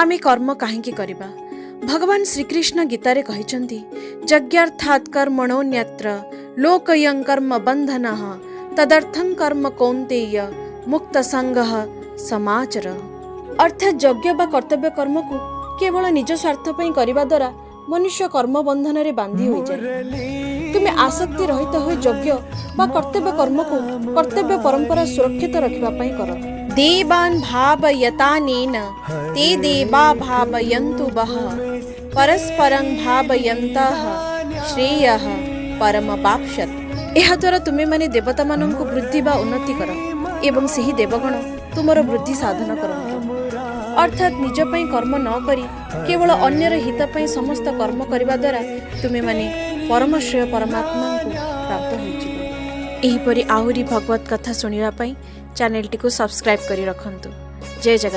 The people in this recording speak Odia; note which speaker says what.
Speaker 1: ଆମେ କର୍ମ କାହିଁକି କରିବା? ଭଗବାନ ଶ୍ରୀକୃଷ୍ଣ ଗୀତାରେ କହିଛନ୍ତି, ଯଜ୍ଞାର୍ଥାତ୍ କର୍ମଣୋନ୍ୟତ୍ର ଲୋକେୟଂ କର୍ମ ବନ୍ଧନଃ ତଦର୍ଥଂ କର୍ମ କୌନ୍ତେୟ ମୁକ୍ତ ସଙ୍ଗଃ ସମାଚର। ଅର୍ଥାତ୍ ଯଜ୍ଞ ବା କର୍ତ୍ତବ୍ୟ କର୍ମକୁ କେବଳ ନିଜ ସ୍ୱାର୍ଥ ପାଇଁ କରିବା ଦ୍ୱାରା ମନୁଷ୍ୟ କର୍ମ ବନ୍ଧନରେ ବାନ୍ଧି ହୋଇଯାଏ। ତୁମେ ଆସକ୍ତି ରହିତ ହୋଇ ଯଜ୍ଞ ବା କର୍ତ୍ତବ୍ୟ କର୍ମକୁ କର୍ତ୍ତବ୍ୟ ପରମ୍ପରା ସୁରକ୍ଷିତ ରଖିବା ପାଇଁ କର। ଦେବାନ୍ ଭାବୟତାନେନ ତେ ଦେବା ଭାବୟନ୍ତୁ ବଃ ପରସ୍ପରଂ ଭାବୟନ୍ତଃ ଶ୍ରେୟଃ ପରମବାପ୍ସ୍ୟଥ। ଏହାଦ୍ୱାରା ତୁମେମାନେ ଦେବତାମାନଙ୍କୁ ବୃଦ୍ଧି ବା ଉନ୍ନତି କର ଏବଂ ସେହି ଦେବଗଣ ତୁମର ବୃଦ୍ଧି ସାଧନ କରନ୍ତୁ। ଅର୍ଥାତ୍ ନିଜ ପାଇଁ କର୍ମ ନ କରି କେବଳ ଅନ୍ୟର ହିତ ପାଇଁ ସମସ୍ତ କର୍ମ କରିବା ଦ୍ୱାରା ତୁମେମାନେ ପରମଶ୍ରେୟ ପରମାତ୍ମାଙ୍କୁ ପ୍ରାପ୍ତ ହୋଇଯିବ। ଏହିପରି ଆହୁରି ଭଗବତ କଥା ଶୁଣିବା ପାଇଁ ଚ୍ୟାନେଲଟିକୁ ସବସ୍କ୍ରାଇବ୍ କରି ରଖନ୍ତୁ। ଜୟ ଜଗନ୍ନାଥ।